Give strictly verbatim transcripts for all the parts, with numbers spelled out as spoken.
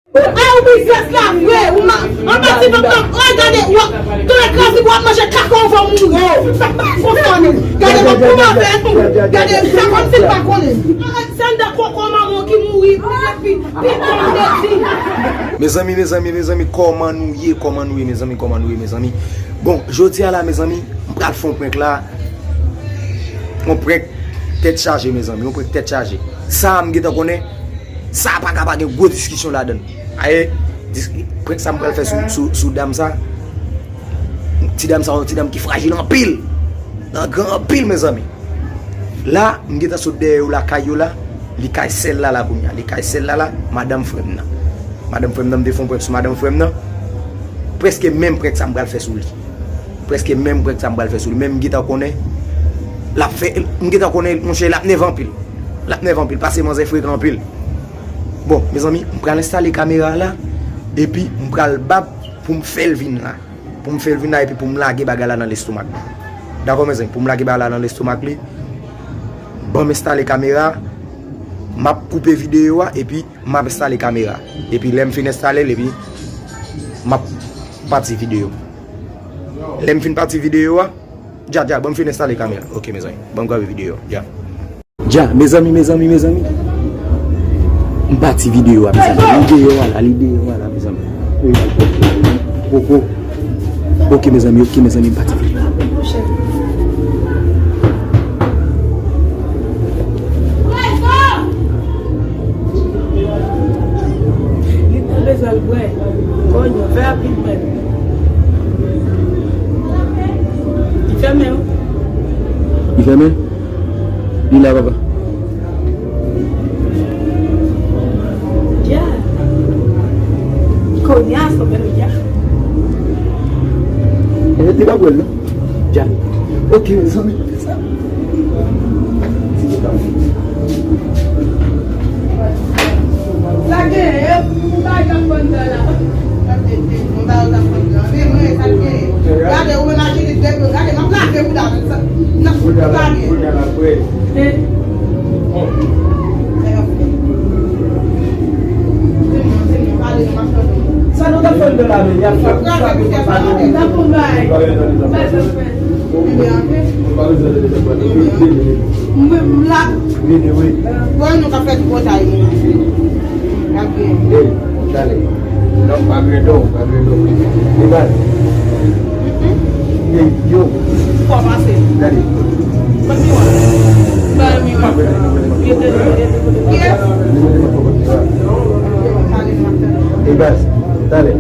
Ay, ou biznis la vre, ou ma, anba ti vant lan, ay, gade, w ap, tou lè krazi, w ap manje kaka, w va mouri. Sa pa konsa, non. Gade, w ap koumanse, gade, sa kòmsi l pa konnen. Sanda kòkò manman ki mouri, pi, pi, pi, pi, pi. Mezanmi, mezanmi, mezanmi, kòman nou ye, kòman nou ye, mezanmi, kòman nou ye, mezanmi? Bon, jodi a la, mezanmi, m pral fè yon prank la. Yon prank tèt chaje, mezanmi, yon prank tèt chaje. Sa a, m gentan konnen, sa a pa ka pa gen gwo diskisyon ladan l. Aye, dis-, prank sa m pral fè sou, sou, sou dam sa. Ti dam sa, yon ti dam ki frajil anpil. Nan gran anpil, mezanmi. La, m gentan sot dèyè yo lakay yo la. Li kay sè l la la kounye a. Li kay sè l la la, madanm frè m nan. Madanm frè m nan, m te fè yon prank sou madanm frè m nan. Prèske menm prank sa m pral fè sou li. Prèske menm prank sa m pral fè sou li. Men m gentan konnen l ap fè, m gentan konnen, monchè, l ap nève anpil. L ap nève anpil, paske manzè frekan anpil. Bon, mezanmi, m pral enstale kamera a la, epi m pral bat pou m fè l vin la. Pou m fè l vin la epi pou m lage bagay la nan lestomak li. Dakò, mezanmi, pou m lage bagay la nan lestomak li, ban m enstale kamera, m ap koupe videyo a, epi m ap enstale kamera. Epi lè m fin enstale l, epi m ap pati videyo. Lè m fin pati videyo a, dja, dja, ban m fin enstale kamera. Ok, mezanmi, ban m grabe videyo a, dja. Dja, mezanmi, mezanmi, mezanmi. M pati videyo a, mezanmi. Li deyò a la, li deyò a la, mezanmi. Poko. Ok, mezanmi, ok, mezanmi, m pati videyo a. Li ta bezwen l bwè. Konyo, fè rapid, mwen. Li fèmen, wi. Li fèmen? Li la, papa. Dja. Kounye a, sa fè l dja. E te pa bwè l, non? Dja. Ok, zanmi. Sa gen, e, ou pa t ap konn dò la. Ou pa t ap konn dò. Men mwen, sa gen. Gade, ou menm aji li dèk yo. Gade, m ap lave bouda m. Sa, nan, bouda la, bouda la, vre. Sa nou t ap fè nan lavi, y ap frape, frape, frape. Mwen, m la. Bon, nou ka fè tripotay, nou. Ey, dale. Non, pa grenn non, pa grenn non. Li baz. Ey, yo. Kò pase. Dale. Kòman w a? Ba miwa. Kiyès? Li baz. Dale.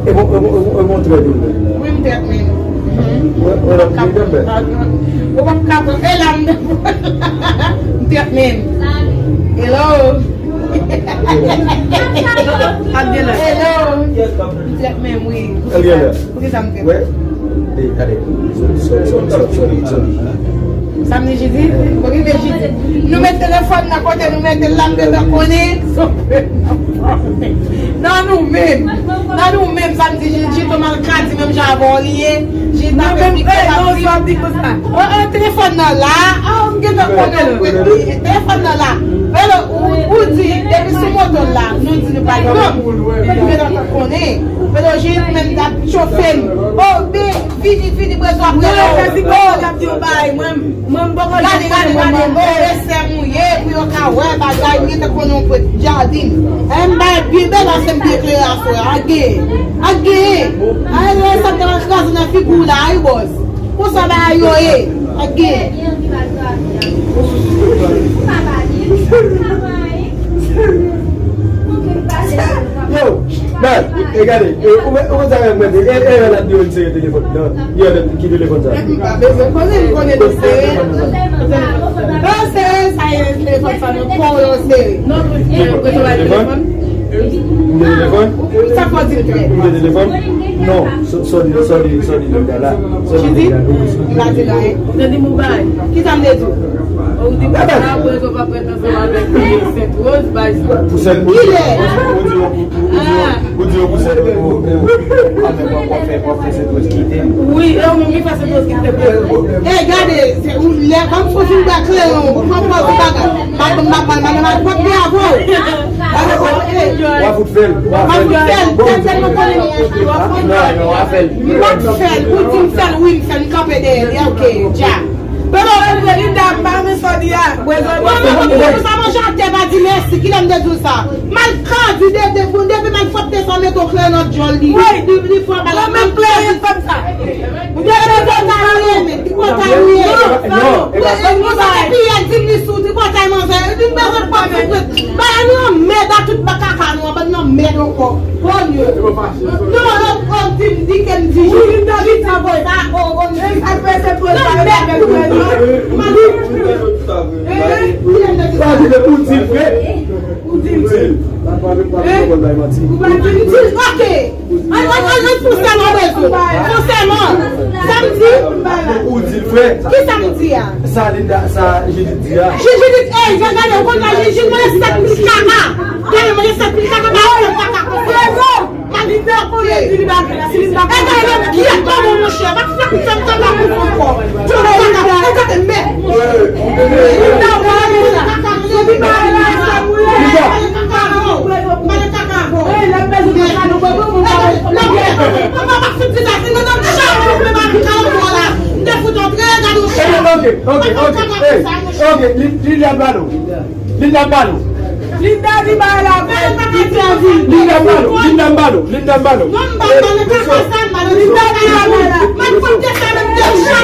E bon, e bon, e bon, e bon trè tou. Wi, m trè menm. Ou p ap ka pran. E la m trè menm. Hello. Hello. M trè menm, wi. Poukisa m trè menm? Samdi, jedi, ou rive jedi. Nou met telefòn nan kote nou mete l la, m gentan konnen. Nan nou menm. Nan nou menm, samdi, jedi, jedi, tou malkadi, menm jan avè w li ye. Jedi, nan menm, e, non, sa w ap di konsa. O, o, telefòn nan la. A, m gentan konnen w kwè li. Telefòn nan la. Velo, ou, ou di, depi sou moto l la, nou di nou pa gen moun. Nou gentan konnen. Velo, jedi, menm, t ap chofe m. O, ben, Vini, vini, prezwa, prezwa. Non, se si mwen k ap di yon bagay, mwen, mwen, m poko janm konnen mwen, mwen. O, e sè m ou ye, pou yo ka wè bagay, m gentan konnen w pwet jaden. E m bay byen bèl, paske m byen klere aswè a. Age, age. Ay, lè sa te kraze nan figi w la, ay, bòs. Konsa bagay yo ye. Age. Yo, Baz, e gade, e, ou, ou konn sa mwen di, e, e, lè l ap di yo, li sere telefòn nan. Yo, ki telefòn sa? M pa bezwen konnen, m konnen li sere. Yo sere, sa ye telefòn sa, nan kò yo sere. Telefòn? M gen telefòn? Sa fò di m klè. M gen telefòn? Non, sòdi, sòdi, sòdi, la, la. Sòdi, la, la. M pa di la, e. Ou te di m ou bay. Ki sa m te di w? Ou di m sa, ou pa prèt ansanm avèk Sent Woz, bay sa. Pou Sent Woz? Kilè? Ou di yo pou, pou, ou di yo, ou di yo pou Sent Woz. Fè, w ap fè, w ap fè Sentwès kite m. Wi, e ou menm ki fè Sentwès kite m. E gade, se ou lè, kòm si w fin bwè kleyon, ou pran pòz ou bagay. Bat m, bat m, bat m, bat m, bat m, bat m, avè w. W ap fout fè l, w ap fè l. W ap fout fè l, tèt tèt mwen konnen. Non, non, w ap fè l. M ap fè l, ou di m fè l, wi, m fè l, m kanpe dèyè l, ok, dja. Bebe, ou konprann, Linda, m pa renmen sa w di a. Mwen, mwen, mwen, mwen, sa manje atè, pa di mèsi, kilè m te di w sa? Mal kandi, de, de, bon, depi mal fòt te sa, mete w klè nan djòl li. Wi. Li, li fò mal. Mwen menm klè, fè m sa. Tripotay ou ye, men, tripotay ou ye. Non, non, e pa sa. Tripotay, di m li sou, tripotay manzè. Li bezwen pòt tripotay. Ba nou yon mèd a tout ba kaka nou an, ban nou yon mèd ankò. Bon, yo. Non, non, non, di m, di ke m di. Wi, li nan li sa, boy. Sa, o, o, li sa, fè se pou sa, nan mèd pou mwen, non. Malik. Sa di ke ou di l vre. Ou di l. Ou di l. Ou pa di l. Ou di l, ok. An, an, an, an, fon sèman, bezwen. Fon sèman. Sa m di? Ou di l, frè. Ki sa m di a? Sa Linda, sa Judith di a. Judith, ey, jan gade, ou konn la, Judith, mwen, sèt mil kaka. Gade, mwen, sèt mil kaka, ba, sèt kaka, konprann. Mwen, Linda, konnen di li bagay la, si Linda. E gade, mwen, ki ak maman, monchè, pa fè m, fè m, fè m la pou fon kò. Jodi a, e gade, mèt. Linda, ou pa renmen sa. Jodi bagay la, sa, mwen. Ebyen, ok, ok, ok. Ey, ok, li, li, li ap ba nou. Li, li ap ba nou. Linda di bagay la vre, Linda di. Linda ba nou, Linda ba nou, Linda ba nou. Non, m pa ba nou, pa sa, m ba nou. Linda di bagay la. Mwen konn ke sa menm de chan sa.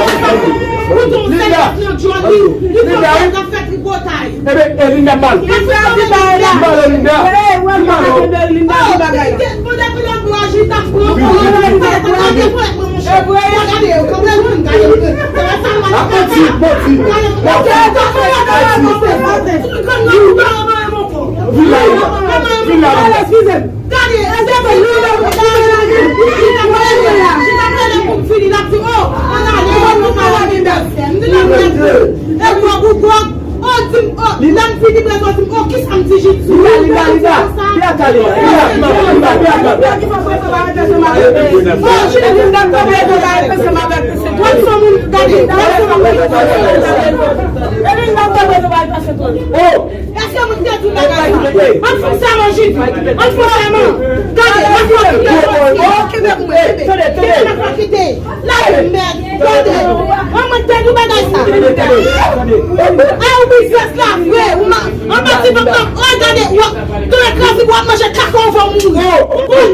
Bouton sèvis nan djòl li. Li konn fè zafè tripotay. Ebyen, e Linda ba nou. Linda di bagay la. Ba nou, Linda. Ey, wè, m pa tande Linda di bagay la. Bon, depi lè m bwè ji, t ap pran kò. Gade, gade, gade, gade, gade, gade. Manti, manti. Manti. Vin la, vin la, vin la. Gade, eskize m. Gade, eskize m. Gade, eskize m. Linda, Linda, Linda. Ki ak Linda? Ki ak Linda? Ki ak Linda? Ki ak Linda? Bon, Linda, Linda, Linda, Linda. Mwen se moun, gade, mwen se moun. Oh! Èske mwen te di w bagay sa? Ann fè sèman, Jidi. Ann fè sèman. Gade, ann fè sèman. Kenbe pou mwen, kenbe. Kenbe, n ap fè kite. Lage m, mèd. Gade. Mwen, mwen te di w bagay sa. A, ou biznis la vre. Ou ma-, an pati, papa, oh, gade, w ap, tou ekraze, w ap manje kaka, w va mouri. Ou konn.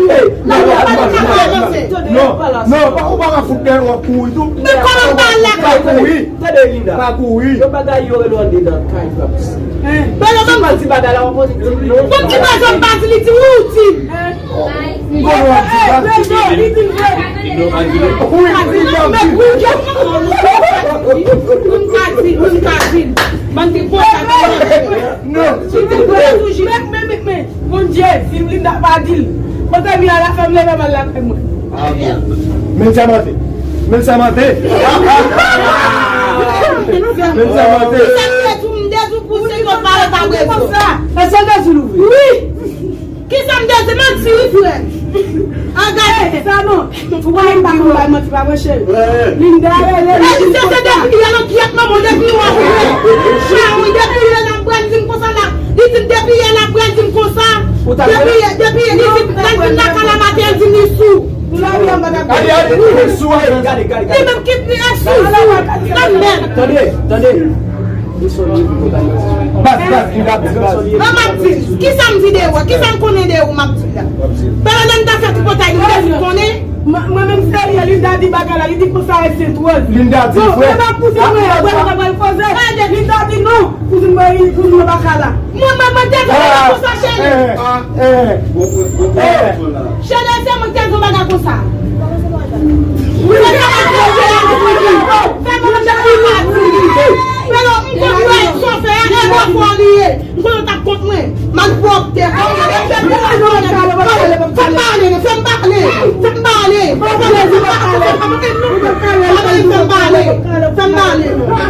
La, w ap manje kaka, avanse. Non, non, pa, ou pa ka fout dèyè, w ap kouri tou. Men kòman m pa al lakay mwen? Tande, Linda. Pa kouri. Yon bagay yo rele w anndedan kay, Paps. Hein? Bèl, ou konn ti bagay la, w ap poze di l non. Bon, ti bagay m pa di, li di ou di. M konnen w ap di sa. Li di l vre. Wi, wi, wi. Moun ka di, moun ka di. Bann ti pòt a. Non. Li di vre toujou. Men, men, men, men. Bondye, si Linda pa di l, kote m ye a, la fè m leve m al lakay mwen. Men sa mande. Men sa mande. Men sa mande. Sa m te di w, m te di w pou se yo pale pa brezon. E se de sou louvri. Wi. Kisa m te di? Manti, wi, frè. An gade sa non. Ou konnen m pa konn bay manti pa mwen, cheri. Linda rele m. E, se, se depi yè nan pyèt manman, depi yè nan pyèt. Cheri, depi yè nan pyèt, di m konsa la. Li di m depi yè nan pyèt, di m konsa. Depi yè, depi yè, li di m, lè l vin lakay la maten, li di m li sou. Li sou, gade, gade, gade. Li menm ki pi sou, sou. Nan men. Tande, tande. Baz, baz, li la di, baz. An m ap di, kisa m di de ou? Kisa m konnen de ou, m ap di la? Pandan lè m ta fè tripotay, m te vin konnen. Mwen, mwen menm serye, Linda di bagay la, li di konsa e Sentwòz. Linda di vre. Bon, mwen pa kouzen mwen, mwen pa pral koze. Linda di non, kouzin mwen, kouzin mwen pa ka la. Mwen, mwen, mwen te vin konsa, cheri. Cheri, se mwen ki te di yon bagay konsa. Wi, se sa m ap di w, se la m ap di w. Fè manje pou mwen, ap di li. Men non, m konn wè sa w fè a, e bòfò li ye. M konn w t ap kont mwen. Mal pwòpte. Fè m pale, fè m pale, fè m pale. Fè m pale, fè m pale. Fè m pale.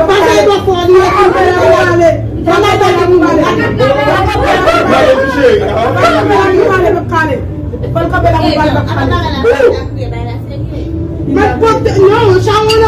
Paske e bòfò li ye. Fè m pale. Fè m pale. Fè m pale. Fòl kanpe la pou pale, pa pale.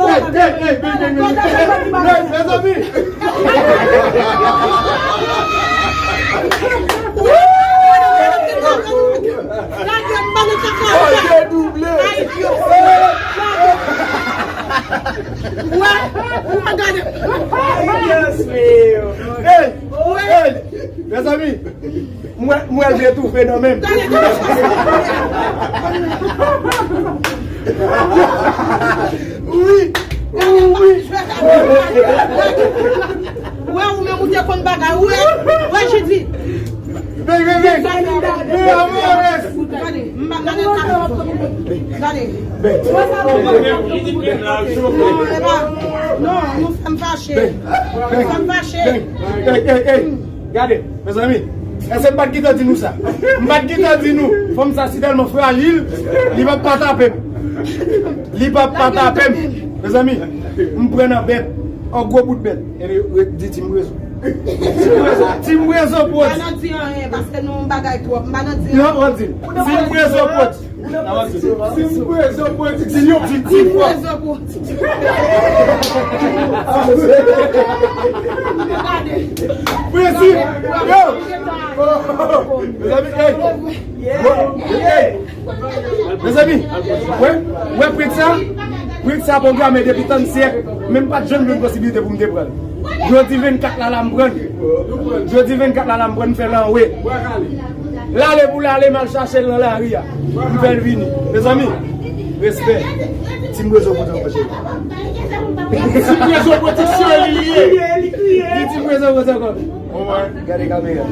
Hey, hey, hey, hey, hey, hey, hey, mezanmi. Lage m ba nou kaka. Oh, yo double. Ay, yo. Wè, wè, gade. Dios mío. Hey, hey, mezanmi. Mwen, mwen vle toufe nan menm. Wi. Wi. Wè, ou menm ou te konn bagay, wè. Wè, Jidi. Vin, vin, vin. Vin, amores. Gade, m pa gade sa. Gade. Non, e pa, non, nou fè m fache. Nou fè m fache. Hey, hey, hey. Gade, mezanmi. Èske m pa t gentan di nou sa? M pa t gentan di nou, fanm sa si tèlman frajil, li p ap pa tape m. Li p ap pa tape m. Mezanmi, m pran nan bèt. An gwo bout bèt. Epi, di Tim Rezo. Tim Rezo, Tim Rezo, pwòt. M pa nan di anyen, paske nou bagay twòp. M pa nan di anyen. Yo, w ap di. Tim Rezo, pwòt. Tim Rezo Pwodiksyon. Tim Rezo Pwodiksyon. Prensip. Yo. Mezanmi, hey. Mezanmi, wè, wè prank sa. Prank sa pwograme depi tann syèk. Men m pa t janm jwenn posiblite pou m te pran l. Jodi vennkat la, la m pran l. Jodi vennkat la, la m pran l, m fè l anwe. L ale pou l ale, m al chache l nan lari a. M fè l vini. Mezanmi, respè. Tim Rezo kontan ankò, cheri. Tim Rezo Pwodiksyon, li ye. Di Tim Rezo kontan ankò. Gade kamera.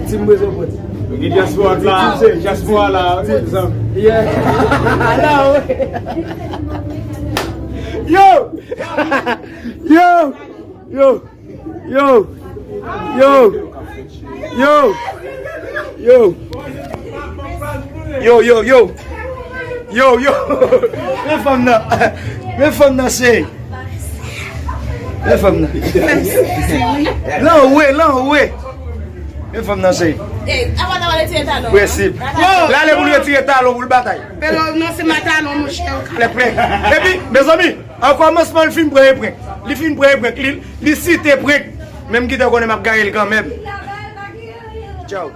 Tim Rezo Pwodiksyon. Gen dyaspora la, dyaspora la, egzanp. Yeah. Ala, wi. Yo! Yo! Yo! Yo! Yo! Yo! Yo! Yo, yo, yo! Yo, yo! Men fanm nan! Men fanm nan, cheri! Men fanm nan! Lan we, lan we! Men fanm nan, cheri! Prensip! L ale pou l retire talon pou l batay! Pelo, non, se matalon, monchè. Lè prank! Epi, mezanmi, an kòmansman, li fin pran e prank. Li fin pran e prank. Li, li site prank. Men m gentan konnen m ap gaye l kanmenm. Tchaw.